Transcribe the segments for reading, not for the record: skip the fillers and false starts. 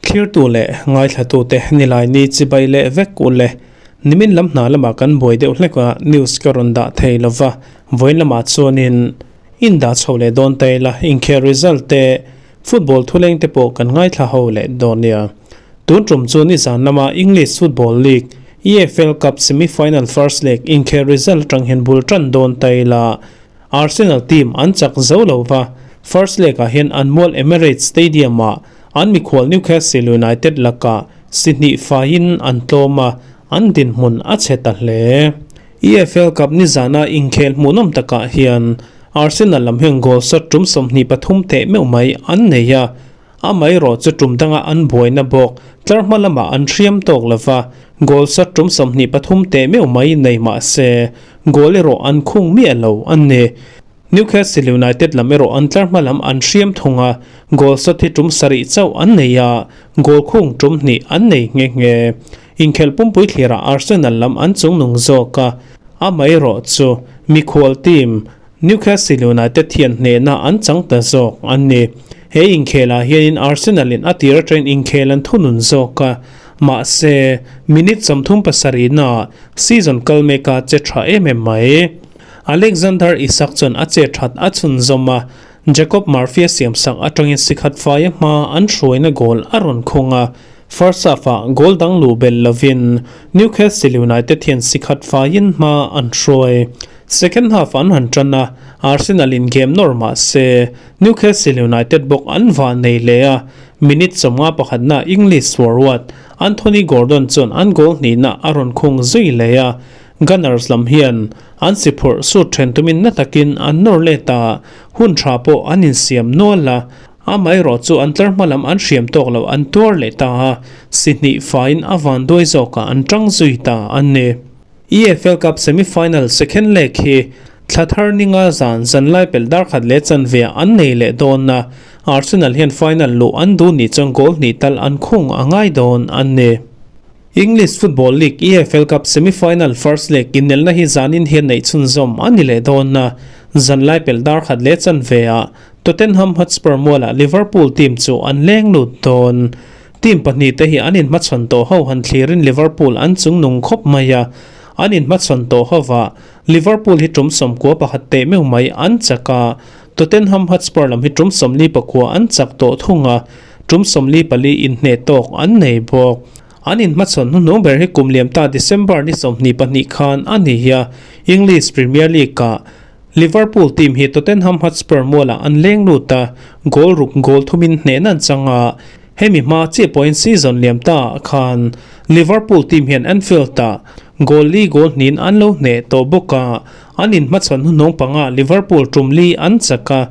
Thlirtu leh ngaithlatute Nilaini chibai leh vek u le. Nimin lam hna lamah kan buai deuh hlek a, news ka rawn dah thei lo va, vawiin lamah chuanin in dah chho leh dawn ta ila, inkhel result te, football thuleng te pawh kan ngaithla ho leh dawn nia. Tun tum chu nizan lama English Football League, EFL Cup semi-final first leg inkhel result atang hian bul tan dawn ta ila, Arsenal team an chak zo lo va, first leg ah hian an mual Emirates Stadium ah an mikhual Newcastle United lakah si hnih faiin an tlawm a, an dinhmun a chhe ta hle. EFL Cup nizana inkhel hmuhnawm takah hian Arsenal lam hian goal shot tum 23 teh meuh mai an nei a, Amaherawh chu tum danga an buaina bawk tlar hma lamah an hriam tawk lo va, goal shot tum 23 teh meuh mai nei mah se, goal erawh an khung miah lo a ni. Newcastle United lam erawh an tlar hma lam an hriam thung a, goal shot hi tum sarih chauh an nei a, goal khung tum hnih an nei nghe nghe. Inkhelh pumpui thlirah Arsenal lam an chungnung zawk a, amaherawh chu mikhual team Newcastle United hian hnehna an chang ta zawk a ni. He inkhelah hianin Arsenal in a tir atangin inkhel an thunun zawk a, mahse minute 37 naah season kal meka che tha em em mai. Alexander Isak chuan a che that a chhunzawm a, Jacob Murphy a siamsak atangin sikhat faia hma an hruaina goal a rawn khung a, first half-ah goal dang luh belh lovin Newcastle United hian sikhat faiin hma an hruai. Second half an han tan a, Arsenal in game nawr mah se Newcastle United bawk an vah nei leh a, minute 51 na English forward Anthony Gordon chuan an goal hnihna a rawn khung zui leh a, Gunners lam hian an si phurh sut then tumin na takin an nawr let a, hun tha pawh an insiam nual a, amaherawh chu an tlar hma lam an hriam tawk loh an tuar leh ta a, si hnih faiin a vanduai zawkah an tang zui ta a ni. EFL Cup semi-final second leg hi thla thar ninga zan zanlai pelh dar khat leh chanve ah an nei leh dawn a, Arsenal hian final luh an duh nih chuan goal hnih tal an khung a ngai dawn a ni. English Football League EFL Cup semi-final first leg inelna hi zanin hian neih chhunzawm a ni leh dawn a, zanlai pelh dar khat leh chanve ah Tottenham Hotspur mualah Liverpool team chu an leng lut dawn. Team pahnih te hi an inhmachhawn tawh ho han thlirin Liverpool an chungnung khawp mai a, an inhmachhawn tawh hovah Liverpool hi tum 91 teh meuh mai an chak a, Tottenham Hotspur lam hi tum 44 an chak tawh thung a, tum 44 inhneh tawk an nei bawk. An inhmachhawn hnuhnung ber hi kum liam ta December ni 22 khan a ni a, English Premier League-ah Liverpool team hi Tottenham Hotspur mualah an leng lut a, goal ruk goal thumin hnehna an chang a, Hemi hma chiah pawhin season liam ta ah khan Liverpool team hian Anfield ah goal li goal hnin an lo hneh tawh bawk a, an inhmachhawn hnuhnawng panga Liverpool tum li an chak a,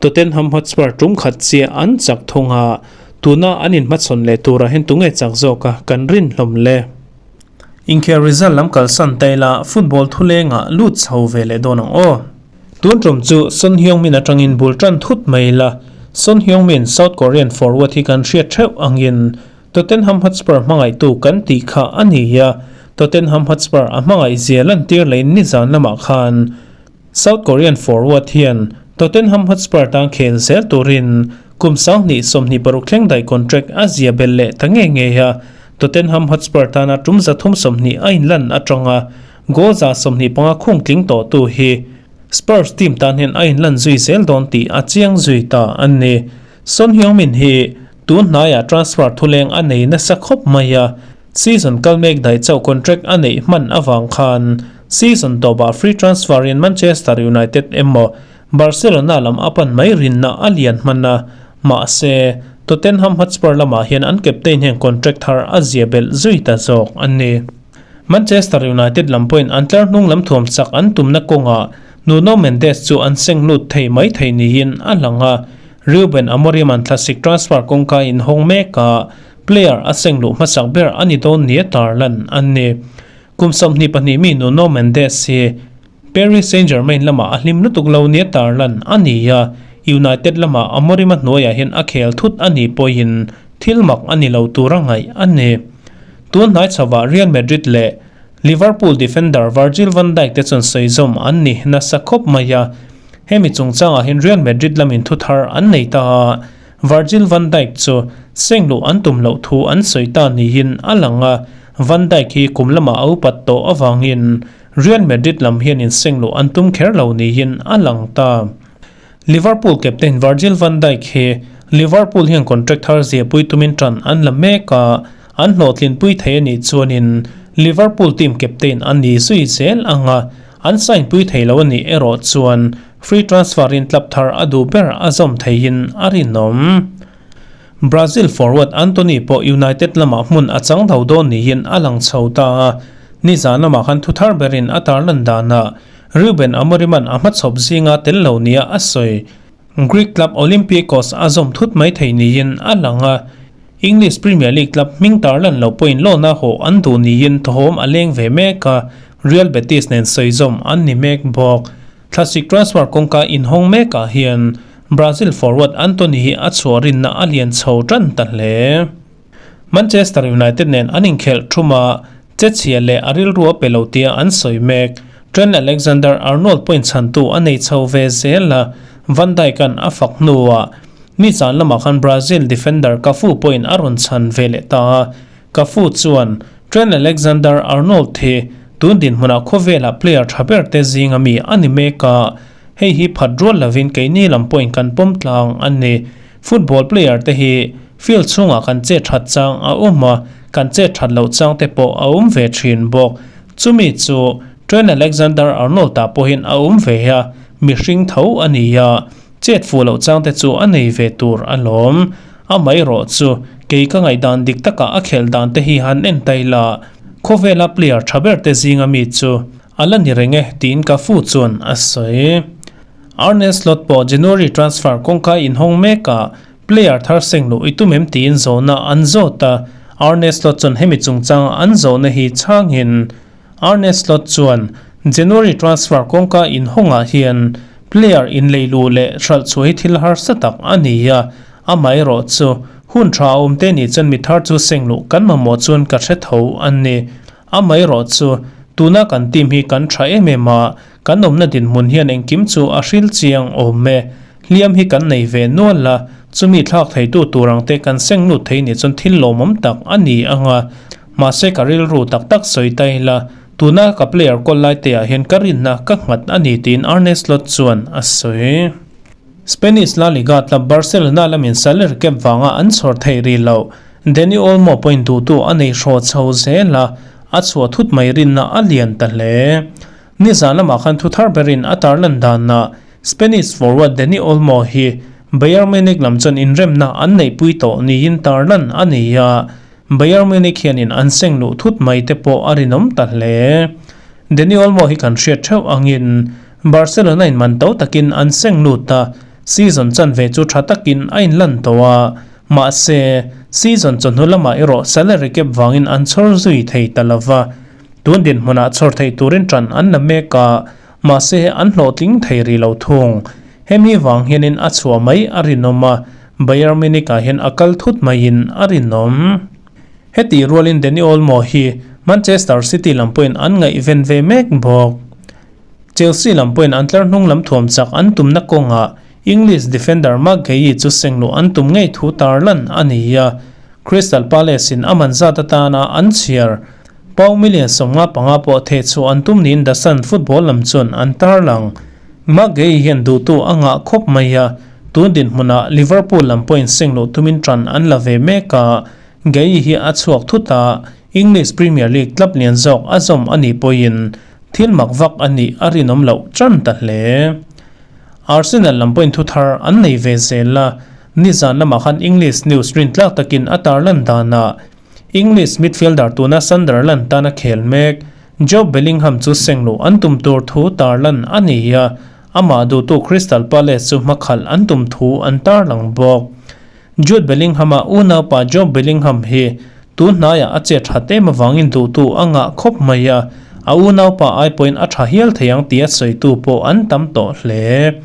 Tottenham Hotspur tum khat chiah an chak thung a, tuna an inhmachhawn leh turah hian tunge chak zawk a kan rin hlawm le. Inkhel result lam kalsan ta ila football thulengah lut chho ve leh dawn ang aw. Tun tum chu Son Heung-min atangin bul tan thut mai ila, Son Heung-min South Korean forward hi kan hriat theuh angin Tottenham Hotspur hmangaihtu kan tih kha a ni a, Tottenham Hotspur a hmangaih zia lantir leiin nizan lamah khan South Korean forward hian Tottenham Hotspur tan khel zel turin kum 2026 thleng daih contract a zia belh leh ta ngei ngei a, Tottenham Hotspur tana tum 320 a inlan atanga Goal 25 khung tling tawhtu hi Spurs team tan hian a inlan zui zel dawn tih a chiang zui ta a ni. Son Heung-min hi tun hnaiah transfer thuleng a nei nasa khawp mai a, season kal mek daih chauh contract a neih hman avang khan season tawpah free transfer in Manchester United emaw Barcelona lam a pan mai rinna a lian hman a, mahse Tottenham Hotspur lamah hian an captain hian contract thar a zia belh zui ta zawk a ni. Manchester United lam pawhin an tlar hnung lam thuam chak an tumna kawngah Nuno Mendes chu an seng lut thei mai thei niin a lang a, Ruben Amorim an thlasik transfer kawngka inhawng mek a, player a seng luh hmasak ber a ni dawn nia tarlan a ni. Kum 22 mi Nuno Mendes hi Paris Saint-Germain lamah a hlim lutuk lo nia tarlan a ni a, United lamah Amorim a hnuaiah hian a khel thut a nih pawhin thil mak a ni lo tur a ngaih a ni. Tun hnai chhovah Real Madrid leh Liverpool defender Virgil van Dijk te chuan sawizawm an ni nasa khawp mai a, hemi chungchangah hian Real Madrid lamin thu thar an nei ta a. Virgil van Dijk chu seng luh an tum loh thu an sawi ta niin a lang a, Van Dijk hi kum lamah a upat tawh avangin Real Madrid lam hianin seng luh an tum kher lo niin a lang ta. Liverpool captain Virgil van Dijk hi Liverpool hian contract thar ziahpui tumin tan an la mek a, an hlawhtlinpui thei a nih chuanin Liverpool team captain a ni zui zel ang a, an sign pui thei lo a nih erawh chuan free transfer in club thar a duh ber a zawm theihin a rinawm. Brazil forward Antony pawh United lamah hmun a chang tho dawn niin a lang chho ta a, nizan lamah khan thu thar berin a tarlan danah Ruben Amorim-a'n a hmachhawp zinga tel lo nia a sawi. Greek club Olympiakos a zawm thut mai thei niin a lang a, English Premier League club hming tarlan lo pawhin loan a hawh an duh niin thawhawm a leng ve mek a, Real Betis nen sawi zawm an ni mek bawk. Thlasik transfer kawngka inhawng mekah hian Brazil forward Antony hi a chhuah rinna a lian chho tan ta hle. Manchester United nen an inkhelh thum a, che chhia leh a rilru a pe lo tia an sawi mek. Trent Alexander-Arnold pawhin chhantu a nei chho ve zel a, Van Dijk-a'n a fak hnuah nizan lamah khan Brazil defender Cafu pawhin a rawn chhan ve leh ta a. Cafu chuan Trent Alexander-Arnold hi tun dinhmunah khawvelah player tha ber te zinga mi a ni mek a, hei hi phat rual lovin keini lam pawhin kan pawm tlang a ni. Football player te hi field chhungah kan che that chang a awm a, kan che that loh chang te pawh a awm ve thin bawk. Chumi chu Trent Alexander-Arnold-ah pawhin a awm ve a, mihring tho a ni a, chet fuh loh chang te chu a nei ve tur alawm. Amaherawh chu kei ka ngaihdan dik takah a khelh dan te hi han en ta ila, khawvela player tha ber te zinga mi chu a la ni reng e tiin Cafu chuan a sawi. Arne Slot pawh January transfer kawngka inhawng mekah player thar seng luh i tum em tiin zawhna an zawt a, Arne Slot chuan hemi chungchanga an zawhna hi chhangin Arne Slot chuan January transfer kawngka inhawngah hian player inlei luh leh hralh chhuah hi thil harsa tak a ni a, amaherawh chu hun tha a awm te nih chuan mi thar chu seng luh kan mamawh chuan ka hre tho a ni. Amaherawh chu tuna kan team hi kan tha em em a, Kan awmna dinhmun hian engkim chu a hril chiang awm e. Hliam hi kan nei ve nual a, chumi thlak theitu tur ang te kan seng lut thei nih chuan thil lawmawm tak a ni ang a. Mahse ka rilru tak tak sawi ta ila, tuna ka player kawl lai te ah hian ka rinna ka nghat a ni tiin Arne Slot chuan a sawi. Spanish La Liga club Barcelona lamin salary cap vanga an chhawr theih rih loh. Dani Olmo pawhin duhtu a nei hraw chho zel a, a chhuah thut mai rinna a lian ta hle. Nizan lamah khan thu thar berin a tarlan danah Spanish forward Dani Olmo hi Bayern Munich lam chuan inremna an neihpui tawh niin tarlan a ni a, Bayern Munich hianin an seng luh thut mai te pawh a rinawm ta hle. Dani Olmo hi kan hriat theuh angin Barcelona in man to takin an seng lut a, season chanve chu tha takin a inlan tawh a, mahse season chawhnu lamah erawh salary cap vangin an chhawr zui thei ta lova. Tun dinhmunah chhawr theih turin ṭan an la mek a, mahse an hlawhtling thei rih lo thung. Hemi vang hianin a chhuah mai a rinawm a, Bayern Munich-ah hian a kal thut maiin a rinawm. Hetih rualin Dani Olmo hi Manchester City lam pawhin an ngaihven ve mek bawk. Chelsea lam pawhin an tlar hnung lam thuam chak an tumna kawngah English defender Marc Guehi chu sengluh an tum ngei thu tarlan a ni a, Crystal Palace-in a man zat atana an chhiar Pau million 55 pawh theh chhuah an tum niin The Sun football lam chuan an tarlang. Marc Guehi hian duhtu a ngah khawp mai a, tun dinhmunah Liverpool lam pawhin sengluh tumin tan an la ve mek a, Guehi hi a chhuak thut a, English Premier League club lian zawk a zawm a nih pawhin thil mak vak a nih a rinawm loh tan ta hle. Arsenal lam pawhin thu thar an nei ve zel a, nizan lamah khan English news rintlak takin a tarlan danah English midfielder tuna Sunderland tana khel mek Jobe Bellingham chu sengluh an tum tur thu tarlan a ni a, amah duhtu Crystal Palace chu hmakhalh an tum thu an tarlang bawk. Jude Bellingham-a unaupa Jobe Bellingham hi tun hnaiah a che tha tem avangin duhtu a ngah khawp mai a, a unaupa ai pawhin a tha hial thei ang tia sawitu pawh an tam tawh hle.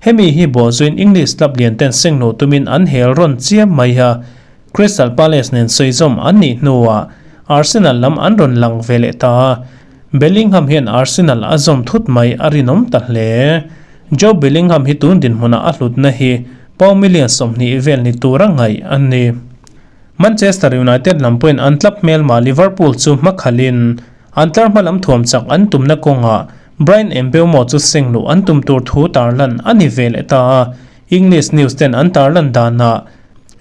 Hemi hi bawhzuiin English club lian ten sengluh tumin an hel rawn chiam mai a, Crystal Palace nen sawizawm an nih hnuah Arsenal lam an rawn lang ve leh ta a, Bellingham hian Arsenal a zawm thut mai a rinawm ta hle. Jobe Bellingham hi tun dinhmunah a hlutna hi Pound million 20 vel ni tura ngaih a ni. Manchester United lam pawhin an club hmelma Liverpool chu hmakhalhin an tlar hma lam thuam chak an tumna kawngah Bryan Mbeumo chu seng luh an tum tur thu tarlan a ni ve leh ta a, English news ten an tarlan danah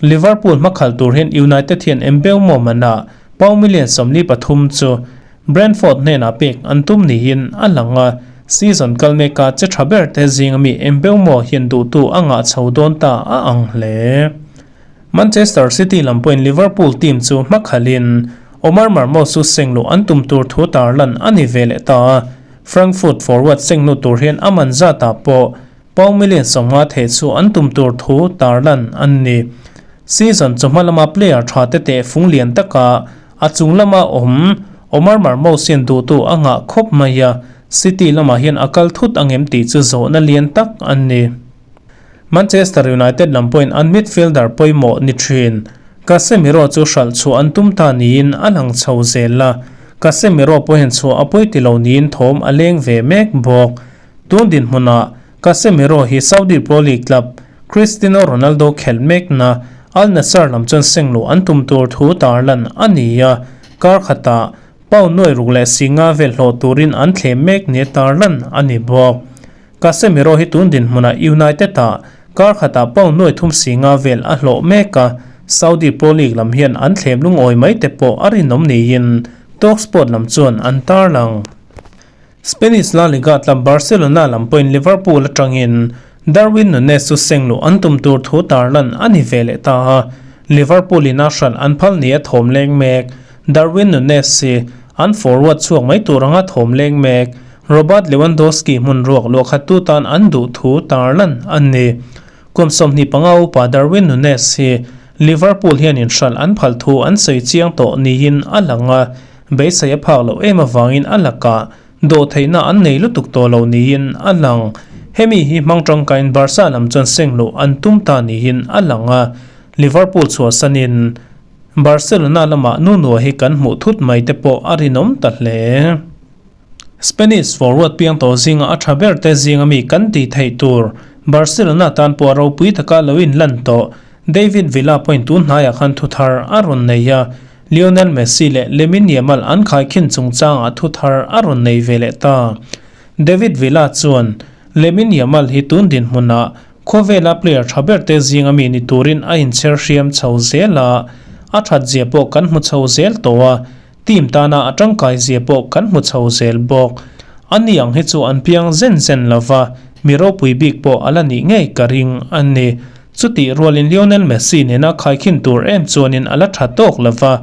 Liverpool hmakhal tur hian United hian Mbeumo manah Pound million 43 chu Brentford hnenah pek an tum niin a lang a, season kal meka che tha ber te zinga mi Mbeumo hian duhtu a ngah chho dawn ta a ang hle. Manchester City lam pawhin Liverpool team chu hmakhalhin Omar Marmoush chu seng luh an tum tur thu tarlan a ni ve leh ta a, Frankfurt forward seng nu tur hian a man zatah pawh Pound million 50 theih chu an tum tur thu tarlan an ni. Season chawhma lama player tha te teh fung lian taka a chung lama awm Omar Marmoush hian duhtu a ngah khawp mai a, City lamah hian a kal thut angem tih chu zawhna lian tak an ni. Manchester United lam pawhin an midfielder pawimawh ni thin Casemiro chu hralh chhuah an tum ta niin a lang chho zel a, Casemiro pawhin chhuah a pawi ti lo niin thawm a leng ve mek bawk. Tun dinhmunah Casemiro hi Saudi Pro League club Cristiano Ronaldo khelh mekna Al Nassr lam chuan seng luh an tum tur thu tarlan a ni a, kar khatah pound nuai ruk leh singa vel hlawh turin an thlem mek nia tarlan a ni bawk. Casemiro hi tun dinhmunah United-ah kar khatah pound nuai thum singa vel a hlawh mek a, Saudi Pro League lam hian an thlem lungawi mai te pawh a rinawm niin Talksport lam chuan an tarlang. Spanish La Liga club Barcelona lam pawhin Liverpool atangin Darwin Nunez chu seng luh an tum tur thu tarlan a ni ve leh ta a, Liverpool in a hralh an phal ni a thawm leng mek. Darwin Nunez hi an forward chhuak mai tur anga thawm leng mek. Robert Lewandowski hmun ruak luahkhattu tan an duh thu tarlan a ni. Kum 25 upa Darwin Nunez hi Liverpool hian inhralh an phal thu an sawi chiang tawh niin a lang a, Beisei a phak loh em avangin a lakah dawhtheihna an nei lutuk tawh lo niin a lang. Hemi hi hmang tangkain Barca lam chuan seng luh an tum ta niin a lang a, Liverpool chhuahsanin Barcelona lamah Nuno hi kan hmuh thut mai te pawh a rinawm ta hle. Spanish forward piang tawh zinga a tha ber te zinga mi kan tih theih tur Barcelona tan pawh a ropui taka lo inlan tawh David Villa pawhin tun hnaiah khan thu thar a rawn nei a, Lionel Messi leh Lamine Yamal an khaikhin chungchangah thu thar a rawn nei ve leh ta. David Villa chuan Lamine Yamal hi tun dinhmunah khawvela player tha ber te zinga mi ni turin a inchher hriam chho zel a, a that zia pawh kan hmu chho zel tawh a, team tana a tangkai zia pawh kan hmu chho zel bawk. Ani ang hi chu an piang zen zen lova, mi ropui bik pawh a la nih ngei ka ring a ni. Chutih rualin Lionel Messi nena khaikhin tur em chuanin a la tha tawk lo va,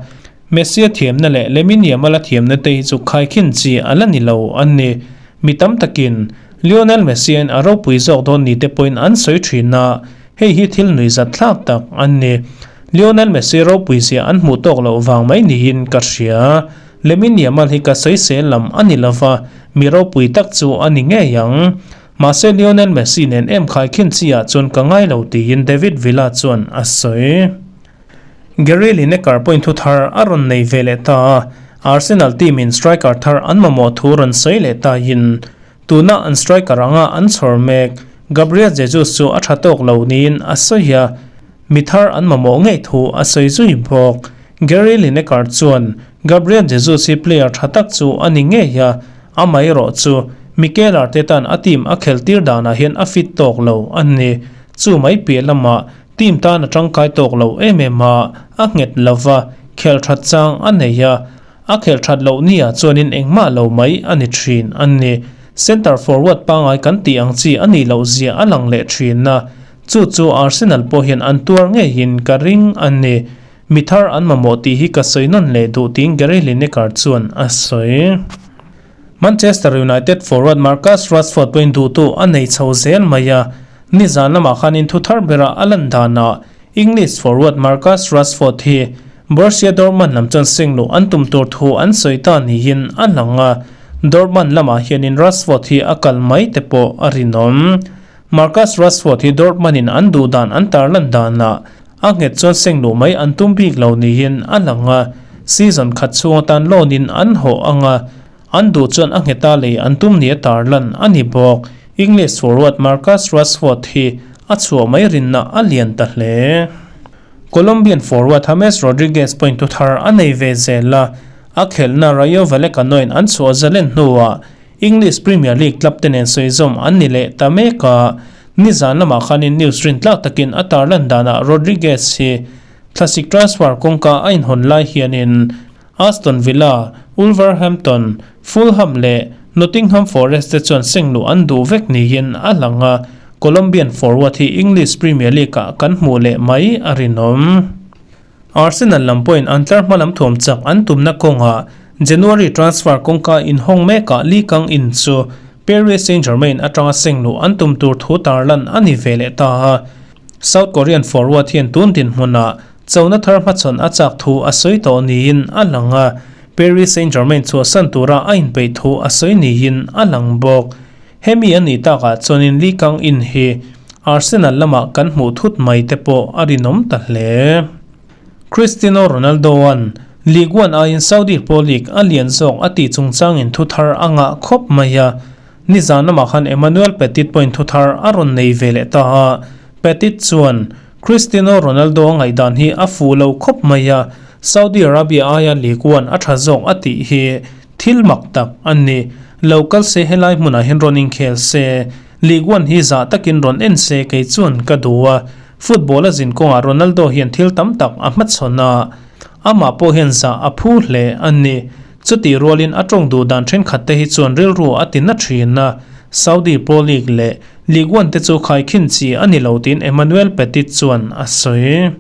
Messi a thiamna leh Lamine Yamal a thiamna te hi chu khaikhin chi a la ni lo a ni. Mi tam takin Lionel Messi in a ropui zawk dawn ni te pawhin an sawi thin a, hei hi thil nuihzat thlak tak a ni. Lionel Messi ropui zia an hmuh tawk loh vang mai niin ka hria. Lamine Yamal hi ka sawisel lam a ni lo va, mi ropui tak chu a ni ngei ang. Mahse Lionel Messi nen em khaikhin chi ah chuan ka ngai lo tiin David Villa chuan a sawi. Gary Lineker pawhin thu thar a rawn nei ve leh ta a, Arsenal team in striker thar an mamawh thu rawn sawi leh ta in tuna an striker anga an chhawr mek Gabriel Jesus chu a tha tawk lo niin a sawi a, mi thar an mamawh ngei thu a sawi zui bawk. Gary Lineker chuan Gabriel Jesus hi player tha tak chu a ni ngei a, Amaherawh chu, Mikel Arteta'n a team a khelh tir danah hian a fit tawk lo a ni. Chu mai piah lamah team tan a tangkai tawk lo em em a, a nghet lo va, khelh that chang a nei a. A khelh that loh niah chuanin engmah lo mai a ni thin a ni. Centre forward pangai kan tih ang chi a nih loh zia a lang leh thin a, chu chu Arsenal pawh hian an tuar ngeiin ka ring a ni. Mi thar an mamawh tih hi ka sawi nawn leh duh tiin Gary Lineker chuan a sawi. Manchester United forward Marcus Rashford pawhin duhtu a nei chho zel mai a, nizan lamah khanin thu thar bera a lan danah English forward Marcus Rashford hi Borussia Dortmund lam chuan seng luh an tum tur thu an sawi ta niin a lang a, Dortmund lamah hianin Rashford hi a kal mai te pawh a rinawm. Marcus Rashford hi Dortmund in an duh dan an tarlan danah A nghet chuan seng luh mai an tum bik lo niin a lang a, season khat chhung atan loan in an hawh ang a, an duh chuan a ngheta lei an tum nia tarlan a ni bawk. English forward Marcus Rashford hi a chhuah mai rinna a lian ta hle. Colombian forward James Rodriguez pawhin thu thar a nei ve zel a, a khelhna Rayo Vallecano-in an chhuah zalen hnuah English Premier League club te nen sawizawm an ni leh ta mek a, nizan lamah khanin news rintlak takin a tarlan danah Rodriguez hi thlasik transfer kawngka a inhawn lai hianin Aston Villa, Wolverhampton, Fulham leh Nottingham Forest te chuan seng luh an duh vek niin a lang a, Colombian forward hi English Premier League-ah kan hmuh leh mai a rinawm. Arsenal lam pawhin an tlar hma lam thuam chak an tumna kawngah January transfer kawngka inhawng mekah Lee Kang-in chu Paris Saint-Germain atanga seng luh an tum tur thu tarlan a ni ve leh ta a. South Korean forward hian tun dinhmunah chona thar hmachhawn a chak thu a sawi tawh niin a lang a, Paris Saint-Germain chhuahsan tura a inpeih thu a sawi niin a lang bawk. Hemi a nih takah chuanin Lee Kang-in hi Arsenal lamah kan hmuh thut mai te pawh a rinawm ta hle. Cristiano Ronaldo-a'n League One aiin Saudi Pro League a lian zawk a tih chungchangin thu thar a ngah khawp mai a. Nizan lamah khan Emmanuel Petit pawhin thu thar a rawn nei ve leh ta a. Petit chuan Cristiano Ronaldo a ngaihdan hi a fuh lo khawp mai a, Saudi Arabia aia League One a tha zawk a tih hi Thil mak tak a ni. Lo kal se helai hmunah hian rawn inkhel se, League One hi zah takin rawn en se kei chuan ka duh a. Football a zin kawngah Ronaldo hian thil tam tak a hmachhawn a, amah pawh hian zah a phu hle a ni. Chutih rualin a tawng duh dan thenkhat te hi chuan rilru a ti na thin a, Saudi Pro League leh League One te chu khaikhin chi a ni lo tiin Emmanuel Petit chuan a sawi.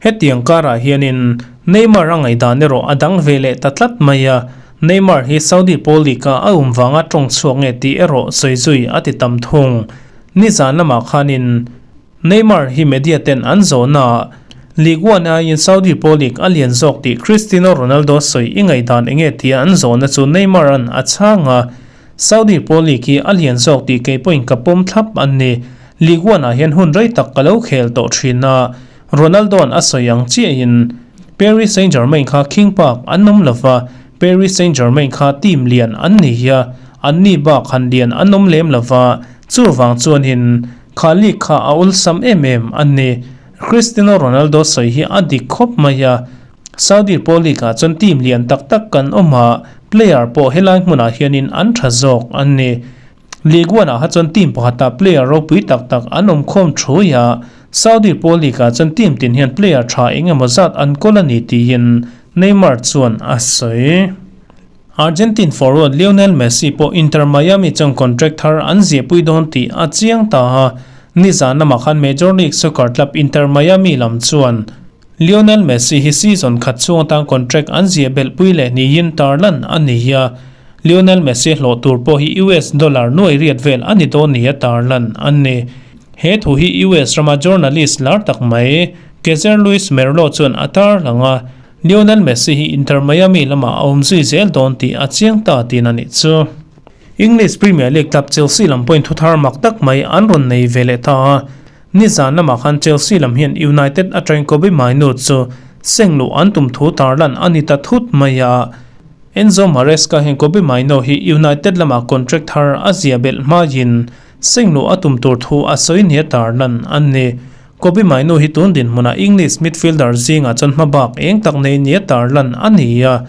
Hetiang karah hianin Neymar a ngaihdan erawh a dang ve leh ta tlat mai a, Neymar hi Saudi Pro League-a a um vanga tawng chhuak nge tih erawh sawi zui a ti tam thung. Nizan lamah khanin Neymar hi media ten an zawhnaah League One aiin Saudi Pro League a lian zawk tih Cristiano Ronaldo sawi i ngaihdan enge tia an zawhna chu Neymar-a'n a chhang a, Saudi Pro League hi a lian zawk tih kei pawhin ka pawm thlap an ni. League One-ah hian hun rei tak ka lo khel tawh thin a, Ronaldo-a'n a sawi ang chiahin Paris Saint-Germain kha khing park an awm lo va, Paris Saint-Germain kha team lian an ni hi a, anni bak han lian an awm lem lo va, chuvang chuanin kha league kha a awlsam em em a ni. Cristiano Ronaldo sawi hi a dik khawp mai a, Saudi Pro League-ah chuan team lian tak tak kan awm a, player pawh helai hmunah hianin an tha zawk a ni. League One-ah kha chuan team pakhatah player ropui tak tak an awm khawm thui a, Saudi Pro League-ah chuan team tin hian player tha eng emaw zat an kawl a ni tiin Neymar chuan a sawi. Argentine forward Lionel Messi pawh Inter Miami chuan contract thar an ziahpui dawn tih a chiang ta a, nizan lamah khan Major League Soccer club Inter Miami lam chuan Lionel Messi hi season khat chhung atan contract an ziah belhpui leh niin tarlan a ni a, Lionel Messi hlawh tur pawh hi US dollar nuai riat vel a ni dawn nia tarlan a ni. He thu hi US rama journalist lar tak mai Kezer Luis Merlo chuan a tarlang a, Lionel Messi hi Inter Miami lamah a awm zui zel dawn tih a chiang ta tin a nih chu. English Premier League club Chelsea lam pawhin thu thar mak tak mai an rawn nei ve leh ta a, Nizan lamah khan Chelsea lam hian United atangin Kobbie Mainoo chu seng luh an tum thu tarlan a ni ta thut mai a. Enzo Maresca hian Kobbie Mainoo hi United lamah contract thar a zia belh hmain seng luh a tum tur thu a sawi nia tarlan a ni. Kobbie Mainoo hi tun dinhmunah English midfielder zingah chuan hmabak eng tak nei nia tarlan a ni a.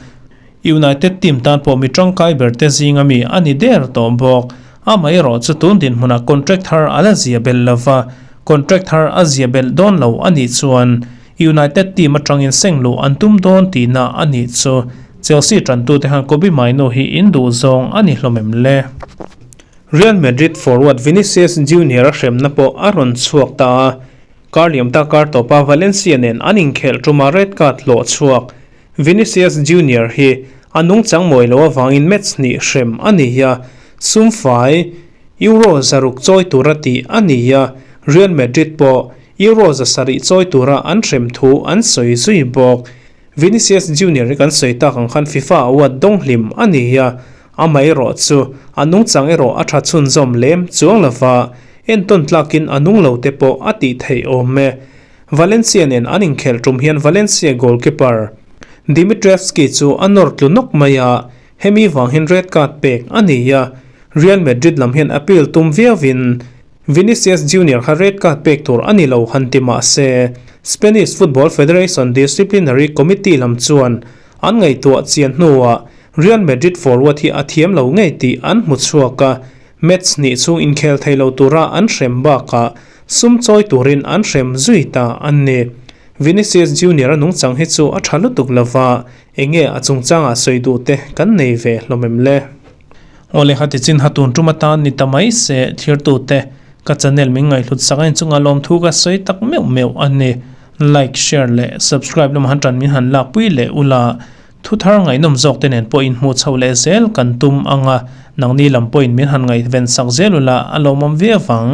United team tan pawh mi tangkai ber te zinga mi a ni der tawh bawk. Amaherawh chu tun dinhmunah contract thar a la zia belh lova, contract thar a zia belh dawn lo a nih chuan United team atangin seng luh an tum dawn tihna a nih chu. Chelsea tantute khan Kobbie Mainoo hi in duh zawng a ni hlawm em le? Real Madrid forward Vinicius Junior a hremna pawh a rawn chhuak ta a, kar liam ta kar tawpa Valencia nen an inkhelh tuma red card hlawh chhuak Vinicius Junior hi a nungchang mawi lo avangin match hnih hrem a ni a, sumfai Euro 600 chawi tura tih a ni a, Real Madrid pawh Euro 700 chawi tura an hrem thu an sawi zui bawk. Vinicius Junior hi kan sawi tak ang khan FIFA award dawng hlim a ni a, amaherawh chu a nungchang erawh a tha chhunzawm lem chuang lova, entawn tlakin a nung lo te pawh a tih theih awm e. Valencia nen an inkhelh tum hian Valencia goalkeeper Dimitrievski chu a nawr tlu nawk mai a, hemi vang hian red card pek a ni a, Real Madrid lam hian appeal tum viauin. Vinicius Junior kha red card pek tur a ni lo han ti mah se, Spanish Football Federation Disciplinary Committee lam chuan an ngaihtuah chian hnuah Real Madrid forward hi a thiam lo ngei tih an hmu chhuak a, match hnih chhung inkhel thei lo tura an hrem bakah sum chawi turin an hrem zui ta a ni. Vinicius Junior a nungchang hi chu a tha lutuk lova, enge a chungchangah sawi duh te kan nei ve hlawm em le? Awle ha tichin ha tun tum atan ni ta mai se thirtute ka channel min ngaihhlut sak a inchunga lawmthu ka sawi tak meuh meuh a ni. Like, share leh subscribe lamah han tan min han lakpui leh ula thu thar ngaihnawm zawk te nen pawh inhmuh chhoh leh zel kan tum ang a, nangni lam pawhin min han ngaihven sak zel ula a lawmawm viau vang.